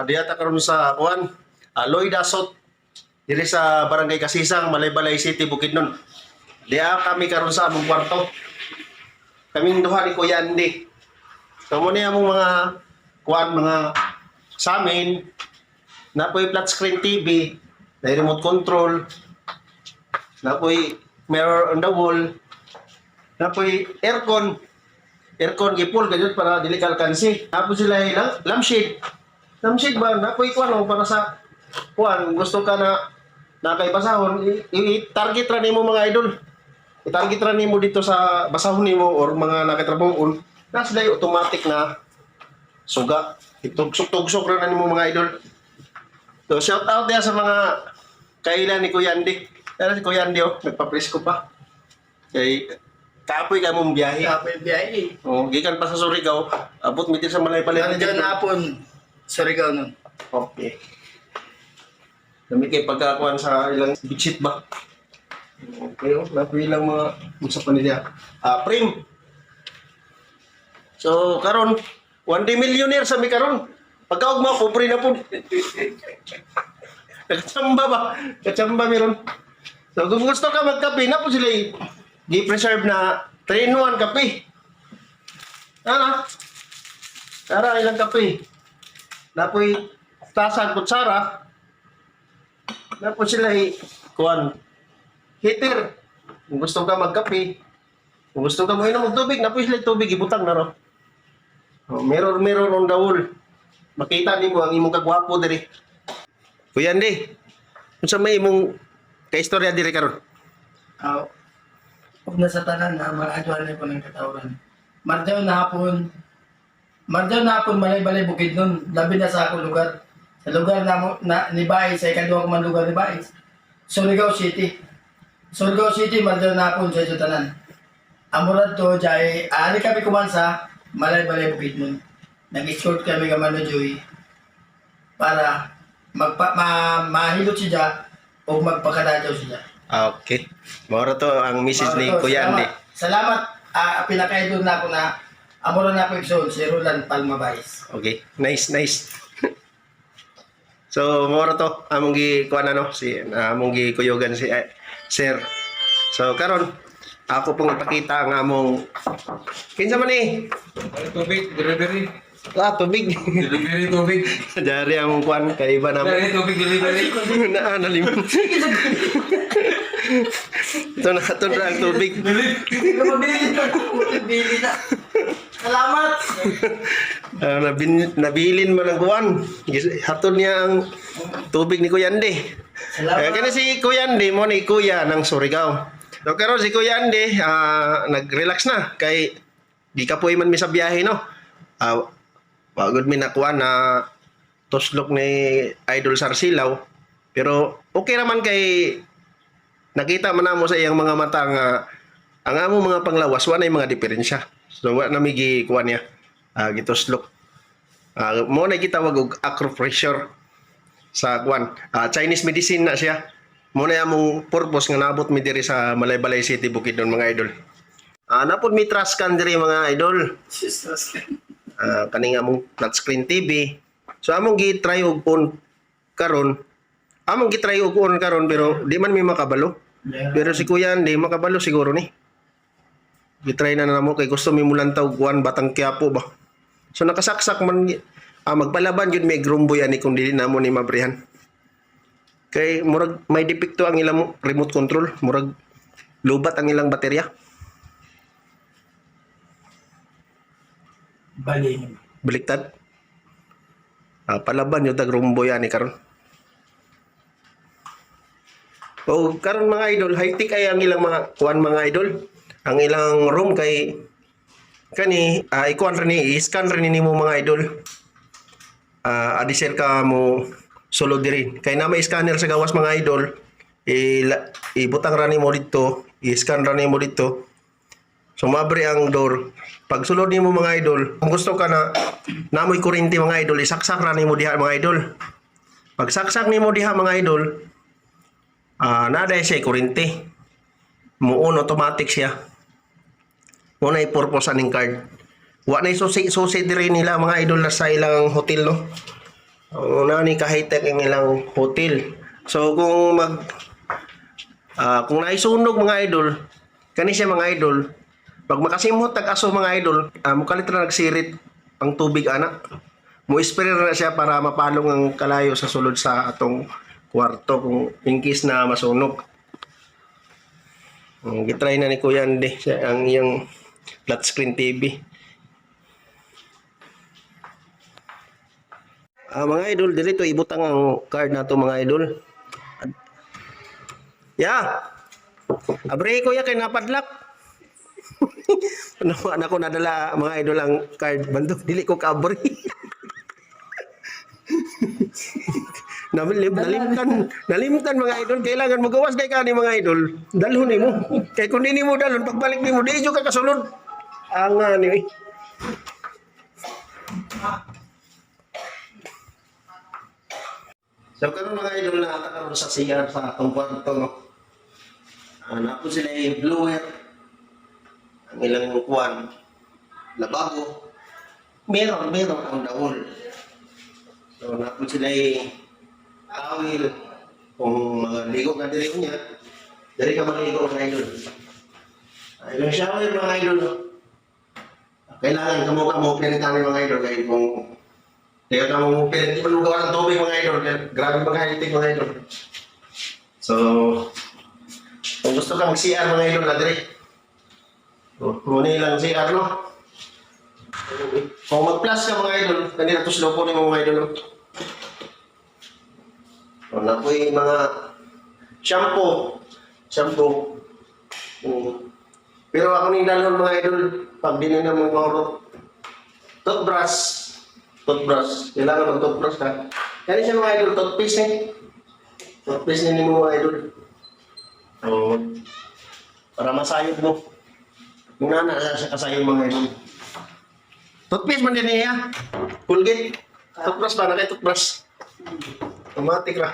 Diha ta karon sa kuan, Lloyd Asot diri sa Barangay Kasisang, Malaybalay City, Bukidnon. Diha kami karon sa among kwarto. Kaming duha ni Kuya Andy. So mo ni among mga kuan, mga sa amin napoy flat screen TV, na remote control, napoy mirror on the wall, napoy aircon, aircon gipul gayud para dili ka alkansi. Tapos sila ilang lampshade. Lampshade ba napoy kuan oh, para sa kuan gusto ka na nakay basahon, i-target ra nimo, mga idol. I-target ra nimo dito sa basahon nimo or mga nakatrabahoon. Na sila automatic na suga. Itugsok-tugsok ra na nimo, mga idol. So shout out diya sa mga kailan ni Kuya Andy. Pero si Kuya Andy oh, nagpapresko pa. Kay kapoy ka mong biyahe. Kapoy biyahe. Oh, gikan pa sa Surigao, abot mi diri sa Malaybalay. Nandiyan na hapon. Surigao nun. Okay. Dami kay pagkakuan sa ilang bedsheet ba? Okay, oh, napo ilang mga unsa pa nila. Ah, frame. So, karon one day millionaire sa mi karon. Pagkaugma, pobre na po. Kachamba ba? Kachamba meron. So, kung gusto ka magkape, na po sila gi-preserve na 3 in 1 kape. Ano? Tara, ilang kape. Napoy tasa, kutsara. Napo sila kuan heater. Kung gusto ka magkape, kung gusto ka mo inom og tubig, napoy sila tubig ibutang na ro. Oh, mirror, mirror on the wall. Makita nimo ang imong kagwapo diri. Kuya Andy, unsa may imong kaistorya diri karon? Ug na sa tanan na maradyo na po ng katawran. Marjaw na hapon. Marjaw na hapon Malay-balay bukid nun. Labi na sa akong lugar. Sa lugar na, na ni Baez, sa ikaduha ko man lugar ni Baez. Surigao City. Surigao City, marjaw na hapon sa iso tanan. Amurad to, jay, ari kami kumansa, Malay-balay bukid nun. Nag-escort kami kamano Joy para mahilot siya o magpakadadyaw siya. Ah, okay. Mao to ang message ni Mauro, Kuya Andy. Salamat. Salamat. Pinaka-idol na ako na amuro na ako igsoon, si Roland Palma Baez. Okay. Nice, nice. So, mao ra to among gi kuan ano si among gi kuyugan si sir. So, karon ako pong ipakita ang among kinsa man ni? Tubig, delivery. Ah, tubig. Delivery tubig. Dari among kuan kaiba na Delivery tubig, delivery. na nalimot. Ito na ito na ang tubig. Bili na. Salamat! Ah, nabilin man ang kuan. Hatol niya ang tubig ni Kuya Andy. Salamat. Eh, kani si Kuya Andy mo ni Kuya ng Surigao. So karon si Kuya Andy nag-relax na kay di kapoy man mi sa biyahe no. Ah, wagod mi nakuha na tuslok ni Idol Sarsilaw. Pero okay naman kay nakita man namo sa iyang mga mata nga ang among mga panglawas wa na mga diferensya. So wa na mi gikuha niya. Gituslok. Mo na gitawag og acupressure sa kwan. Chinese medicine na siya. Mo na among purpose nga naabot mi diri sa Malaybalay City, Bukidnon, mga idol. Napod mi trash can diri, mga idol. Jesus. Kaning among flat screen TV. So among gi-try og on karon. Among gi-try og on karon pero di man mi makabalo. Pero si Kuya hindi makabalo siguro ni. Gi-try na namo kay gusto mi mulantaw kuan Batang Quiapo ba. So nakasaksak man magpalaban yun may grumboy ani kung dili namo ni mabrihan. Kay murag may depekto ang ilang remote control, murag lubat ang ilang baterya. Bali. Baliktad. Palaban yung tag rumboy ani karon. O karon, mga idol, high tech ay ang ilang mga kuan, mga idol. Ang ilang room kay kani ikuan rin ni i-scan rin nimo, mga idol. Adisel ka mo sulod diri. Kay na may scanner sa gawas, mga idol. Ibutang ra nimo dito, i-scan ra nimo dito. So mabre ang door. Pag sulod nimo, mga idol, kung gusto ka na namoy kuryente, mga idol, isaksak ra nimo diha, mga idol. Pag saksak nimo diha, mga idol, naa siya kuryente. Muon automatic siya. Mo na purpose aning card. Wa na susi susi diri nila, mga idol, na sa ilang hotel no. Ang una ni ka-high-tech ang ilang hotel. So kung mag kung naisunog, mga idol, kani siya, mga idol, pag makasimhot tag aso, mga idol, mukalit ra nagsirit ang tubig ana. Mo spray na siya para mapalong ang kalayo sa sulod sa atong kwarto kung in case na masunog. Gitry na ni Kuya Andy siya ang iyang flat screen TV. Mga idol, dito ibutang ang card nato, mga idol. Ya. Abre ko ya kay napadlak. Ano anak ko nadala, mga idol, ang card bando dili ko kaabri. Nalimtan, nalimtan, mga idol, kailangan mo gawas kay kani, mga idol. Dalhon nimo. Kay kun dili mo dalhon, pagbalik nimo di jud ka kasulod. Ang ani eh. So karon, mga idol, na karon sa CR sa atong kwarto, no. Naa po sila yung blower, ang ilang kuwan, lababo, meron ang dawol. So naa po sila yung towel, kung mga ligo ka diri niya, diri ka maligo, mga idol. Ay, ilang shower, mga idol, no? Kailangan kamo ka mo kami, mga idol, kay kung kaya ka mo pilit, di man magawa ng tubig, mga idol. Kaya grabe mga high mga idol. So, kung gusto ka mag-CR, mga idol, na dire. Oh, muna lang CR, no? Kung mag-plus ka, mga idol, kanina to slow po ni mga idol, no? O, na po yung mga shampoo. Shampoo. Pero ako ning dalon, mga idol, pag di na mo maurot. Toothbrush. Toothbrush. Kailangan mag-toothbrush ka. Kaya siya, mga idol, toothpaste eh. Toothpaste ni mo, mga idol. Oo. Para masayod mo. Yung nana sa kasayod, mga idol. Toothpaste man din niya. Colgate. Toothbrush ba? Nakay toothbrush. Automatic ra.